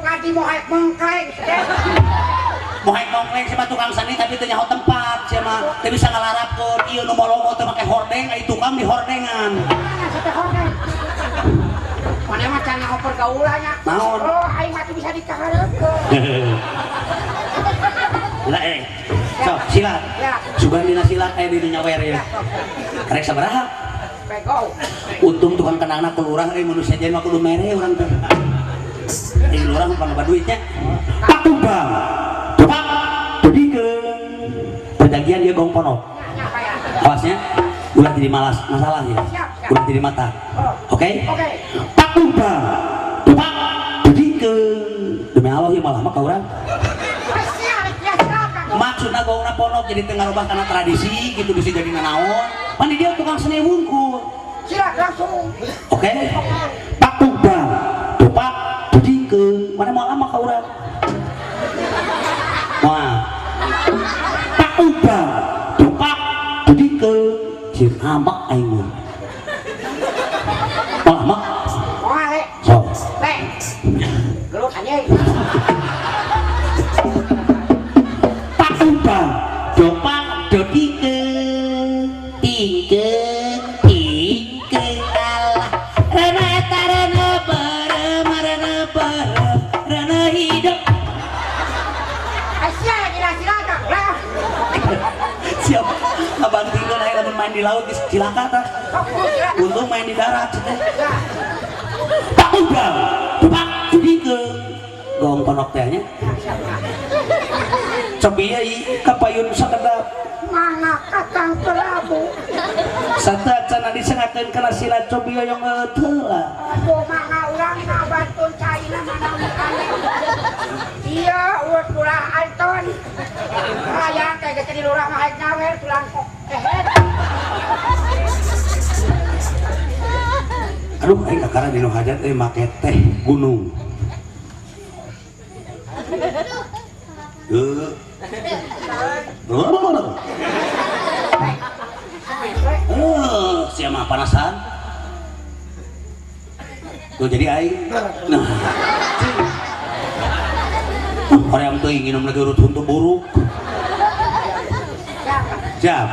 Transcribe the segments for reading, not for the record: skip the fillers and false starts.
Tadi moek mengkleng. Moek mengkleng sama tukang seni tapi teu nyaho tempat sia mah teu bisa ngalarapkeun ieu nu molomo teu make hordeng ai tukang di hordengan. Mana hordeng? Mana mah can nyaho pergaulannya. Naon? Oh, aing mah bisa dikahareukeun. Lah sok silat. Ya. Sugan dina silat aya di nyawer ya. Rek sabaraha? Bego. Untung tukang kenangna ku lurah euy mun sejen mah kudu mere urang teh. Di lurah mah loba duitnya. Pak tumbang. Pak tudikeun. Perjanjian dia gong ponok. Awasnya ulah jadi malas masalah ya. Ulah jadi mata. Oke? Oke. Pak tumbang. Pak tudikeun. Demi Allah ieu malah mah ka urang. Maksudna gongna ponok jadi teu ngarubah kana tradisi gitu bisa jadi nanaon. Pan di dia tukang seni wungkul. Silat langsung. Oke? Pak tumbang. Pak tudikeun. Mana moal lama ka urang? Moal. Pak tumbang. Pak tudikeun. Sieun amak aing mah. Moal amak. Moal le. Sok. Le. Gelut anjing. Pak tumbang. Pak tudikeun. Tingkeun tingkeun Allah. Rena eta rena barem rena barem rena hidup. Asia gila silat lah. Siap ngabantingkeun aya lamun main di laut geus cilaka tah. Untung main di darat teh. Pak tumbang. Pak tudikeun. Gong ponok teh nya. Sok ieu kapayun sakedap. Mana Kakang Prabu? Sateuacan disengakeun kana silat cobi hoyong heula. Aduh, mangga urang ngabantun caina mana mukanya. Iya, urut lurah Anton. Hayang kayak geus jadi lurah mah haek nyawer tulang kok. Aduh, aing kakara dinu hajat euy make teh gunung. Heuh. Sia mah panasan. Tuh jadi aing. Nah. Hoream teuing nginum lagi urut huntu buruk. Siap.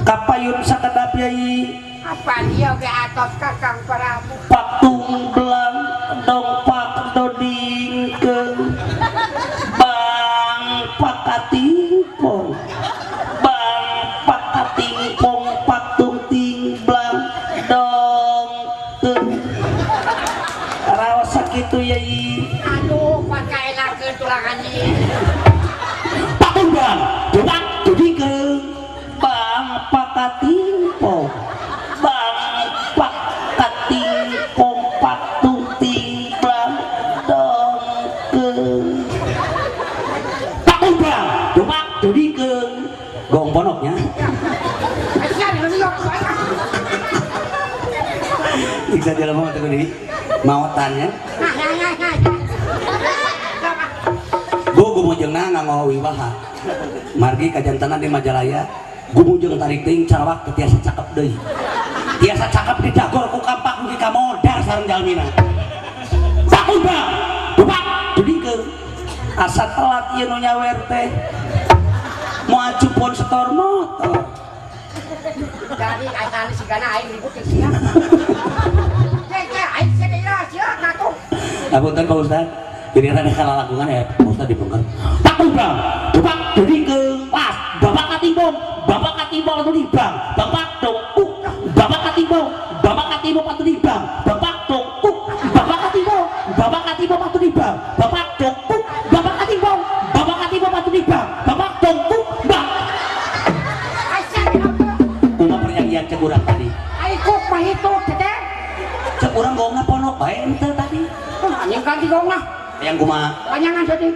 Kapayun sakedap yai. Apa dia ge atos Kakang Prabu? Patung belang dong pak dodingkeun. Bang pakatingpong. Bang pakatingpong patung tingblang dong keun. Raos sakitu yai. Aduh, pan kaenakeun tulang anjing. Patung bang, pak dodingkeun. Bang pakatingpong. Bang pakatingpong patung tingblang dong keun. Patung bang, pak dodingkeun. Gong ponoknya. Asia liok Bisa jalan mah teh di maotannya. Nah, nah, nah, nah. Gumujengna nganggo wiwaha. Margi kajantana di Majalaya, gumujeng tarik teuing Sarawak teu tiasa cakep deui. Tiasa cakep di dagor ku kampak dugi ka modar sareng jalmina. Patung bang, pak dodingkeun. Asa telat ieu nu nyawer teh. Moal cupon setor motor. Jadi aing sigana aing ribut jeung sia. Teh, aing sia deui lah sia ngatuh. Apunten Pak Ustad. Jadi rada kalalakungan ya Pak Ustad dibongkar. Pak tumbang, bapak dodingkeun. Pas, bapak katimbong, bapak katimbong atuh dibang, bapak dongkuk, bapak katimbong, bapak katimbong atuh dibang, bapak dongkuk, bapak katimbong, bapak katimbong atuh dibang, bapak dongkuk, bapak katimbong, bapak katimbong atuh dibang, bapak dongkuk, bang. Asia dina. Kumaha perjanjian cek urang tadi? Aing kok mah hitung teh. Cek urang gongna ponok bae henteu tadi. Anjing ganti gongna. Yang kumaha? Panjangan saeutik.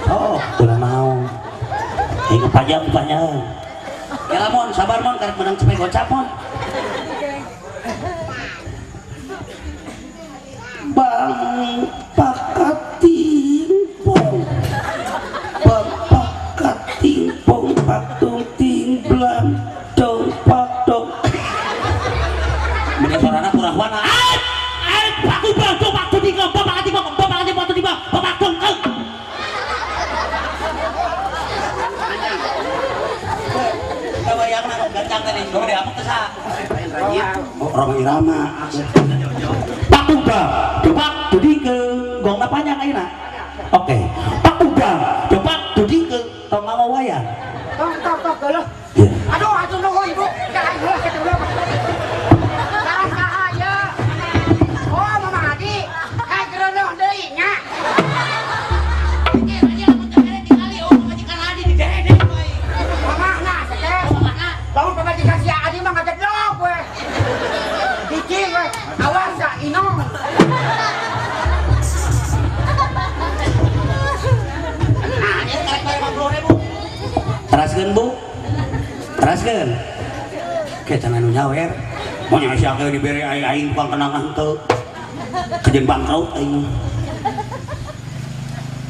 Oh, ulah naon. Aing pajang panjang. Ya lamun sabar mon karek menang cepet gocap mon. Bang pakatingpong. Bang pakatingpong patung tingblang dong pak dong. Mending sorana kurang wana. Ait, ait, paku bang, dong, paku tinggal, bapak katingpong, bapak katingpong. sa? Oh, Roma Irama. Pak Tumbang, Bapak dudikeun gongna panjang ayeuna. Oke. Pak Tumbang, Bapak dudikeun tong ngawayang. Tong tong tong geuleuh. Aduh, atuh nuhun Ibu. Jangan heula kitu heula. Salah saha ieu? Oh, Mama Adi. Eh, geureuh deui nya. Mamahna teh. Bangun pamajikan si Adi mah ngagedlok we. Cicing we. Awas ya inong. Nah, ieu karek 50.000. Teraskeun, Bu. Teraskeun. Ke cenah nu nyawer. Mun nya sia ke dibere aing tukang kenangan teu. Kajeun bangkrut aing.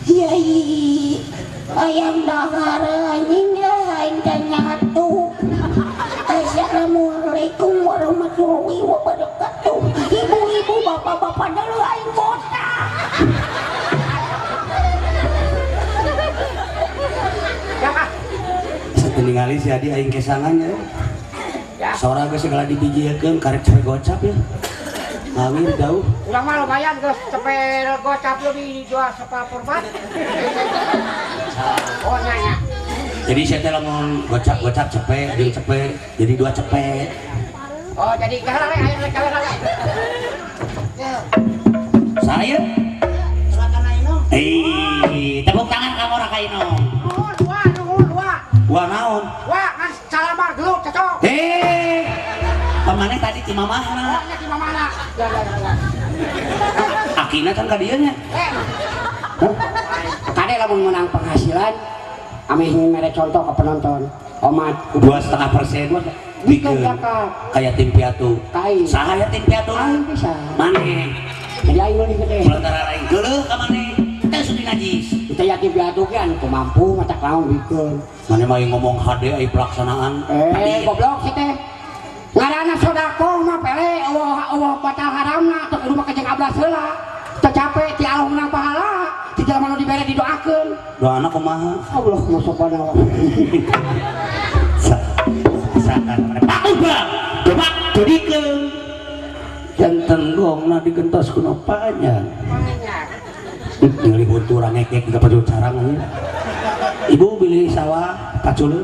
Yai, ayam dahar anjing lah aing teh nyatu. Assalamualaikum warahmatullahi wabarakatuh. Ibu-ibu, bapak-bapak dulu aing kota. Ya ah. Sateningali si Adi aing kesangan ya. Ya. Sora geus segala dibijiekeun karek cewe gocap ya. Ngawir jauh. Urang mah lumayan geus cepel gocap lebih dijual sepaperempat. Oh nya nya. Jadi saya teh lamun gocap-gocap cepe jeung cepe jadi 2 cepe. Oh jadi kalah we aya kalah we. Saya? Eh, tepuk tangan kamu ora ka Inong. Nuhun wa nuhun wa. Wa naon? Wa ngan salamar gelut cocok. Eh, pamaneh tadi ti mamahna. Oh nya ti mamahna. Ya ya ya. Akina kan ka dieu nya. Eh. Kade lamun menang penghasilan ameh mere contoh ke penonton. Omat 2,5% bikin zakat kayak tim piatu. Kain. Saha ya tim piatu? Aing bisa. Maneh. Jadi aing leuwih gede. Sementara aing geuleuh ka maneh. Teh sudi najis. Kita yatim piatu ge anu teu mampu matak naon bikeun. Maneh mah ngomong HD ai pelaksanaan. Eh, goblok sih teh. Ngaranna sedekah mah pele eueuh eueuh batal haramna teu kudu make jeung ablas heula. Teu capek ti Allah menang pahala. Ti jelema nu dibere didoakeun. Doana kumaha? Allahumma subhanahu. Sakan maneh Pak Ubang, Bapak dudikeun. Janten gongna digentos kuno panjang. Ningali huntu urang ngekek ka pacul carang anjing. Ibu bilih sawah pacul.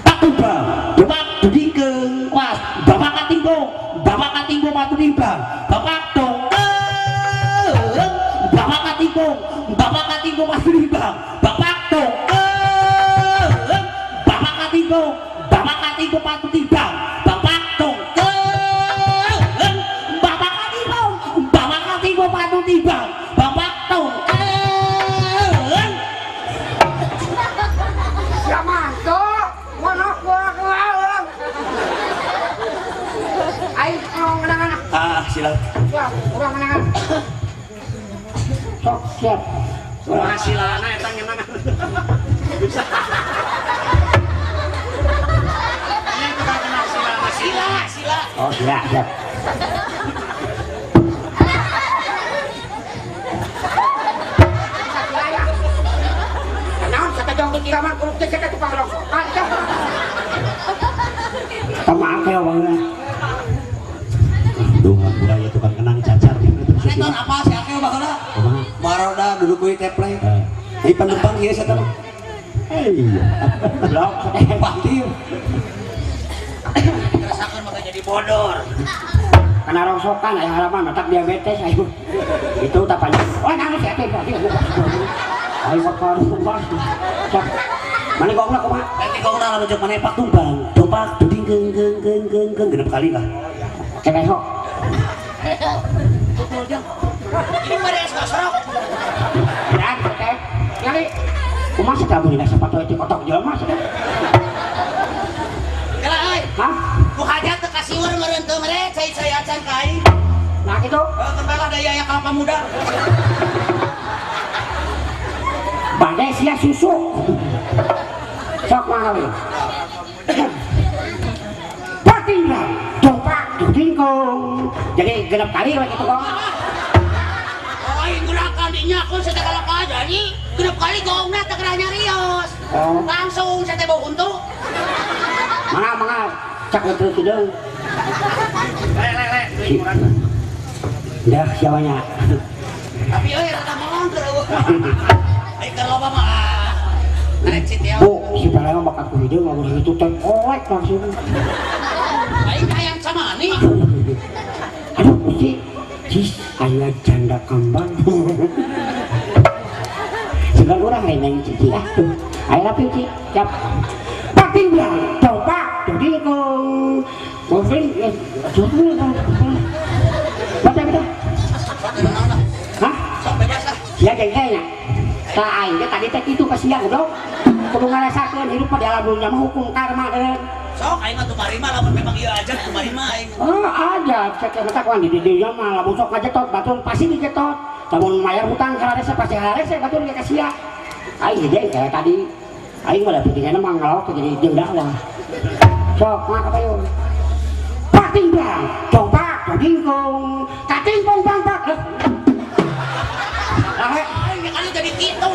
Pak Ubang, Bapak dudikeun. Was, Bapak katinggung, Bapak katinggung matu timbang. Bapak dongkeun, Bapak katinggung, Bapak katinggung matu timbang. Bapak dongkeun, Bapak katinggung, Bapak katinggung matu timbang. Bapak dongkeun, Bapak katinggung, Bapak katinggung matu timbang. Bapak dongkeun. Ya mantuk, monok gua gua. Aing ngomong ngenangan. Ah, silakan. Ya, urang ngenangan. Sok siap. Hasilana eta ngenangan. Sila, sila. Oh, sila, siap. Naon satajong di kiraman kuluk teh kita tukang rongsokan teh. Tama akeh wae. Duh, budaya tukang kenang cacar di mana apa sih akeh baheula? Kumaha? Maroda duduk kuy teplek. Ieu panempang ieu sia teh. Iya. Blok Pasti. Rasakeun maka jadi bodor. Kena rongsokan aya halaman otak diabetes ayo. Itu tak panjang. Oh, nangis ya teh. Ayo bakar sumpah. Cak. Mana gongna kumaha? Nanti gongna lamun cek maneh pak tumbang. Tumpak duding geung geung geung geung geung genep kali lah. Kebeho. Ini beres gosrok. Dan teh. Nyari. Kumaha sih kamu dina sepatu itu kotok jelema sih. Kela euy. Hah? Ku hajat teu kasiweur meureun teu mere cai-cai acan ka aing. Nah gitu. Heuh kembali da aya kelapa muda. Badai sia susu. Sok mah we. Patinggal, dopak, dingkong. Jadi genep kali we kitu gong. Oh, aing gerakan dinyakeun sagala ka jadi genep kali gongna teh kena nyarios. Oh. Langsung saya teh bau huntu. Mangga mangga cak terus hideung. Le le le duit murah. Dah siapanya. Tapi euy rada molong keur eueuh. Ai keur loba mah. Arek citiau. Bu, si Pele mah bakat ku hideung lamun kitu teh kolek langsung. Aing hayang sama nih. Aduh, Gusti. Cis, aya janda kambang. Segan urang lain yang cici ah tuh. Ayo rapi Ci, siap. Pating bilang, coba jadi ke Mungkin ya, baca baca. Hah? Sok bebas lah. Sia jengkelnya. Tah aing teh tadi teh kitu ka sia goblok. Kudu ngarasakeun hidup mah di alam dunia mah hukum karma deuh. Sok aing mah tumari mah lamun memang ieu aja tumari mah aing. Oh, aja cek mata kawan di dunia mah lamun sok ngajetot batur pasti dijetot. Lamun mayar hutang kararese pasti harese batur ge ka sia. Aing jengkel tadi. Aing mah da pentingna mah ngalawak teh jadi jeung dakwah. Sok mah kapayun. Pating bang, coba jadingkung, katingkung bang pak. Lah, Aing kali jadi kitu.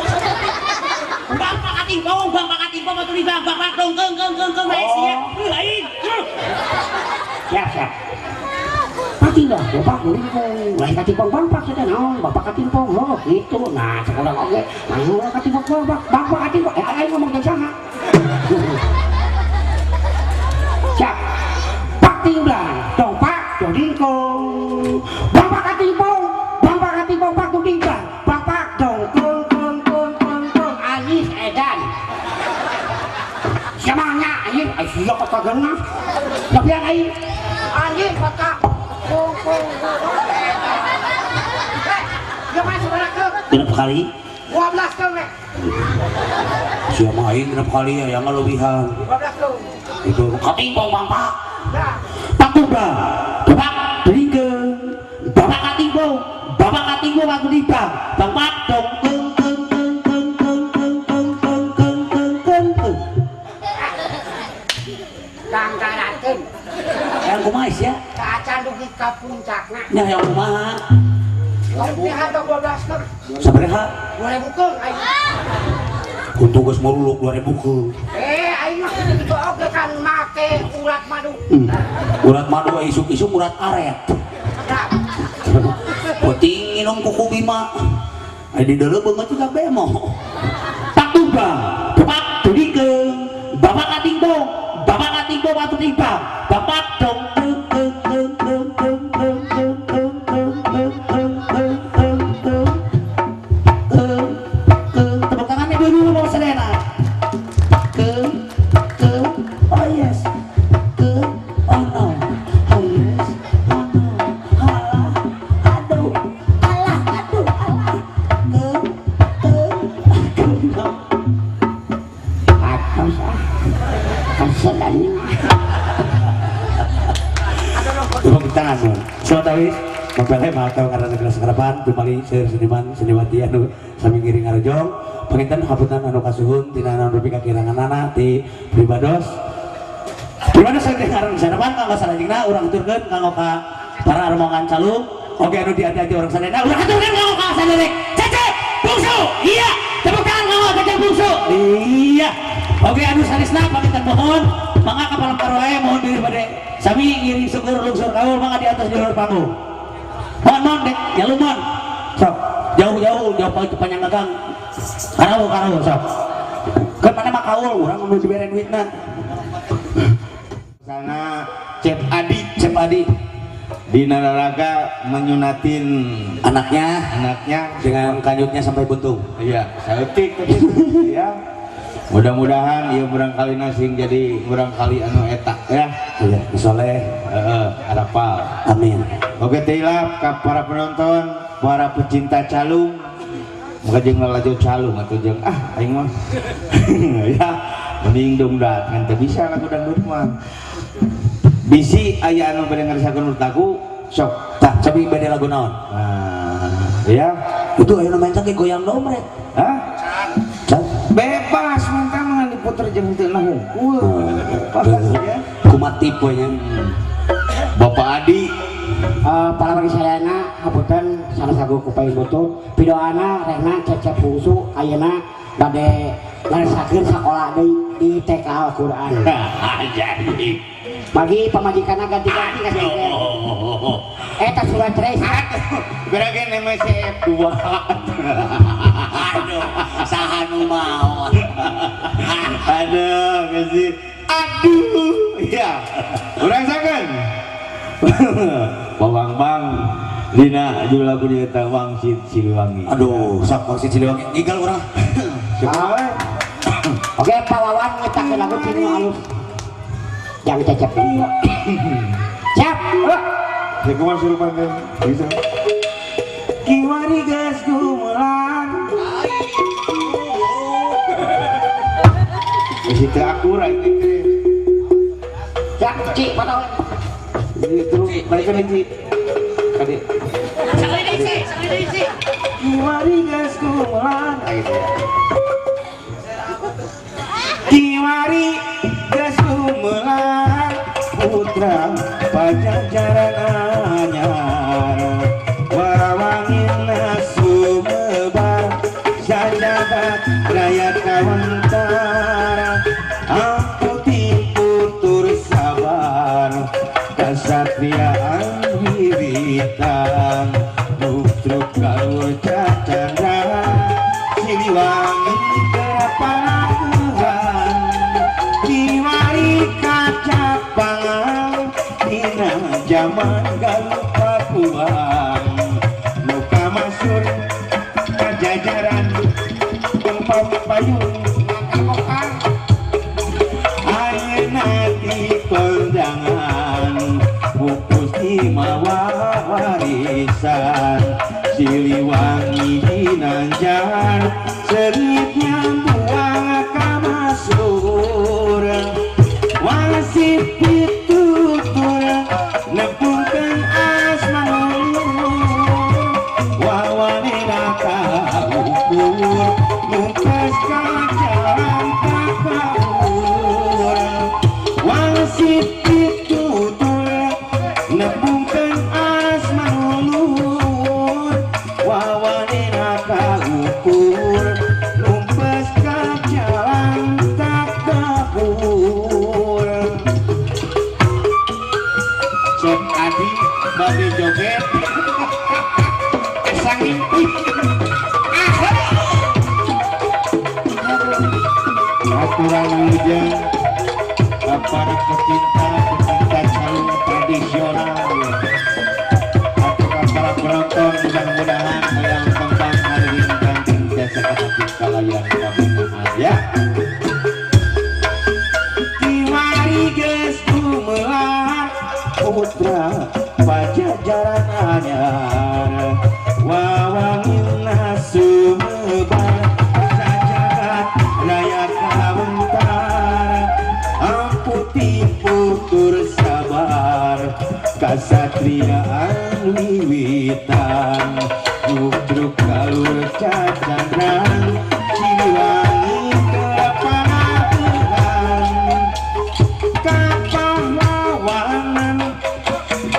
Bang pak katingpong, bang pak katingpong atuh di bang bang pak dong keung keung keung keung bae sia. Lain. Siap siap. Pating lah, bapak jadingkung, lain katingpong bang pak sudah naon, bapak katingpong, oh gitu. Nah, sekolah oge, nah katingpong bang pak, bang pak katingpong, aing ngomong jeung saha. Siap. Pating bang, dong pak jadingkung, bang pak katingpong, bang pak katingpong pak tuding bang, bang pak dong kung kung kung kung kung anis edan. Siapa nya anjing? Ai sia kota genah. Tapi aing anjing kota kung kung kung. Eh, gimana sebenarnya ke? Genep kali. 12 keung we. Sia mah aing genep kali ya yang ngalewihan. 12 keung. Itu katingpong bang pak. Dah. Pakuba, bapak berikan, bapak katingpong, bapak katingpong aku di bang, bang pak dong keng keng keng keng keng keng keng keng keng keng keng keng. Dangdarakeun. Yang kumaha sia? Kaacan dugi ka puncakna. Nya yang kumaha? Tapi harga 12 keung. Sabaraha? 2000 keung aing. Untung geus moluluk 2000 keung. Aing mah kitu oge kan make urat madu. Urat madu isuk-isuk urat aret. Penting minum kuku bima. Ai di deuleu beungeut juga bemo. Pakuba, bapak dudikeun, bapak katingpong, bapak katingpong atuh di bang, bapak dong keung keung keung keung keung keung keung keung keung keung keung keung keung keung keung keung. Tepuk tangannya dulu mau sedena. Keung keung, oh yes. Keung, oh no. Oh yes, oh no. Alah, aduh, alah, aduh, alah. Keung keung keung. Atos ah. Kaselannya. Tepuk tangan dong. Selamat awis. Mempelai mah atau karena segala sekarapan tumali seueur seniman seniwati anu sami ngiring ngarojong panginten hapunten anu kasuhun tina naon rupi kakiranganana ti pribados. Pribados teh ngaran sanapan kanggo salajengna urang aturkeun kanggo ka para rombongan calung oge anu diati-ati urang sadayana urang aturkeun kanggo ka saderek Cece Bungsu. Iya, tepuk tangan kanggo Cece Bungsu. Iya. Oge anu sanesna panginten mohon mangga ka palem mohon diri bade sami ngiring syukur lungsur kaul mangga di atas jalur panggung. Mohon mohon dek jalur mohon. Sok jauh-jauh jauh paling panjang gagang. Karawo karawo sok. Ke mana mah kaul urang mun dibere duitna. Sana Cep Adi, Cep Adi di Nararaga menyunatin anaknya anaknya dengan kanyutnya sampai buntung. Iya, saeutik ya. Mudah-mudahan ieu murangkali sing jadi murangkali anu eta ya. Iya, soleh. Heeh, arapal. Amin. Oke, tilap ka para penonton, para pecinta calung. Muka jeung lalajo calung atuh jeung ah aing mah. Ya, mending dongdat ngan teu bisa lagu dangdut mah. Bisi aya anu bade ngarisakeun lagu sok. Tah, cobi bade lagu naon? Nah, ya. Itu aya nu main teh goyang domret. Hah? Can. Bebas minta mah diputer jeung teu na hungkul. Bebas ya. Kumaha tipe nya? Bapak Adi Para wargi sadayana hapunten sanes sagu ku payun butuh pidoana rehna Cecep Bungsu ayeuna bade Ngarasakeun sakola deui di TK Al-Qur'an. Jadi. Bagi pamajikanna ganti-ganti ka sia. Eta surat cerai. Berage MCF 2. Aduh, saha nu maot. Aduh, kasih. Aduh, ya. Urang sakeun. Bawang bang dina judul lagu dia eta Wangsit Siliwangi. Aduh, sok Wangsit Siliwangi ngigal urang. Siapa? Oke, Pak Wawan nyiptakeun lagu cinu alus. Jangan cecep. Siap. Ya kumaha surupan teh? Bisa. Kiwari geus gumelar. Geus teu akurat teh. Ya, Ci, potong. Itu balikan Ci. Kadi. Kiwari geus gumelar. Ah gitu ya. Kiwari geus gumelar putra Pajajaran anyar warawangina sumebar sajagat raya kawantara amputi putur sabar kasatriaan wiwitan nutruk kalur cacandra Siliwangi kerapanakuhan kiwari kacapangan dina jaman Galuh Pakuan muka masur kajajaran tempat payung ayeuna di kondangan pupus di mawa warisan Siliwangi dinanjar seritnya buang ka masur wangsit pitutur nepungkeun asma luhur wawanena kaukur numpes ka jalan takaur wangsit pitutur nepungkeun asma luhur wawanena kaukur numpes ka jalan takabur. Cek Adi bade joget Asa ngimpi. Aturan wilujeng para pecinta pecinta calung tradisional atau para penonton mudah-mudahan yang tentang hari ini kantin jasa kata kalayan kami ya. Kiwari geus gumelar putra Pajajaran anyar wawangina sumebar sajagat raya kawentara amputi putur sabar kasatriaan wiwitan nutruk kalur cacandran Siliwangi kepanatuhan kapahlawanan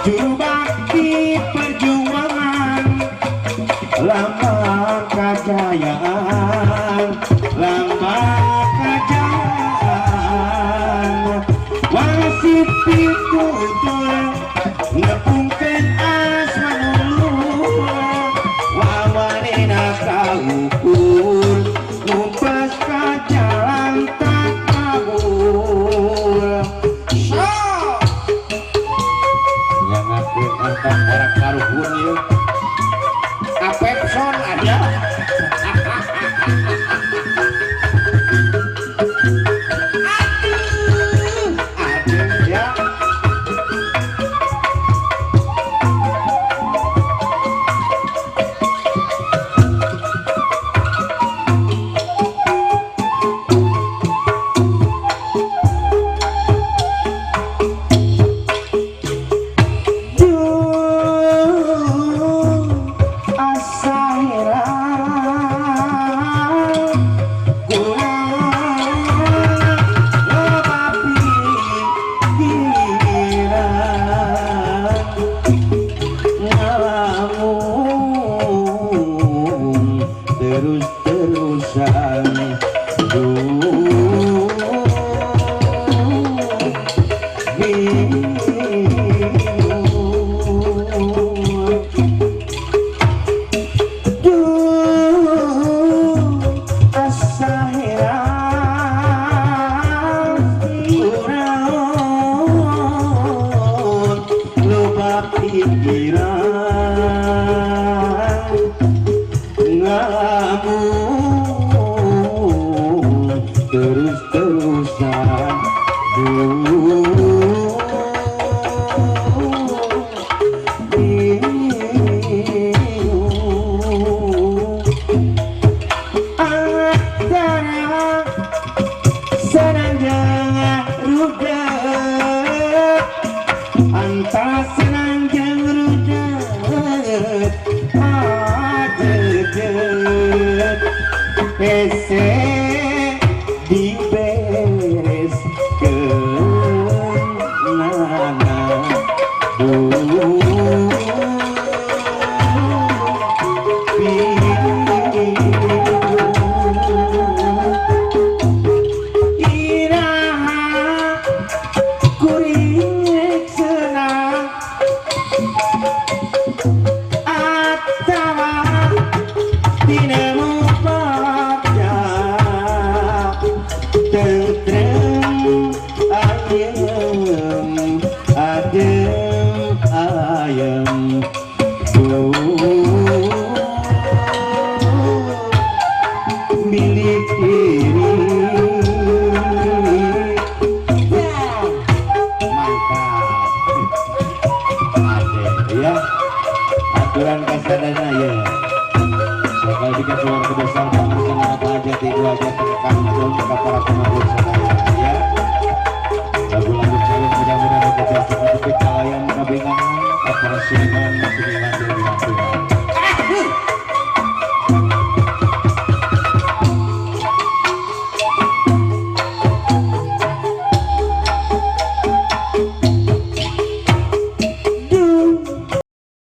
juru bakti perjuangan lambang kejayaan lambang kejayaan wangsit pitutur nepungkeun asma luhur wawanena kaukur numpes ka jalan takabur. Nyangakeun angkat orang karuhun ieu. Apepson ada. Aduh ya. Duh. Pikiran ngalamun terus-terusan bingung antara senang jeung rudet antara senang jeung rudet ajejet hese dibereskeunana duh iraha kuring senang atawa tinemu bagja tentrem ayem adem ayem milik diri. Ya, mantap. Ada ya aturan kasadana ya. Sekali lagi keluarga besar pangersa anak aja ibu aja kangkung ke para penonton sadaya ya. Lagu-lagu calon mudah-mudahan kita seperti kalayan kabingan para seniman seniman dari lingkungan.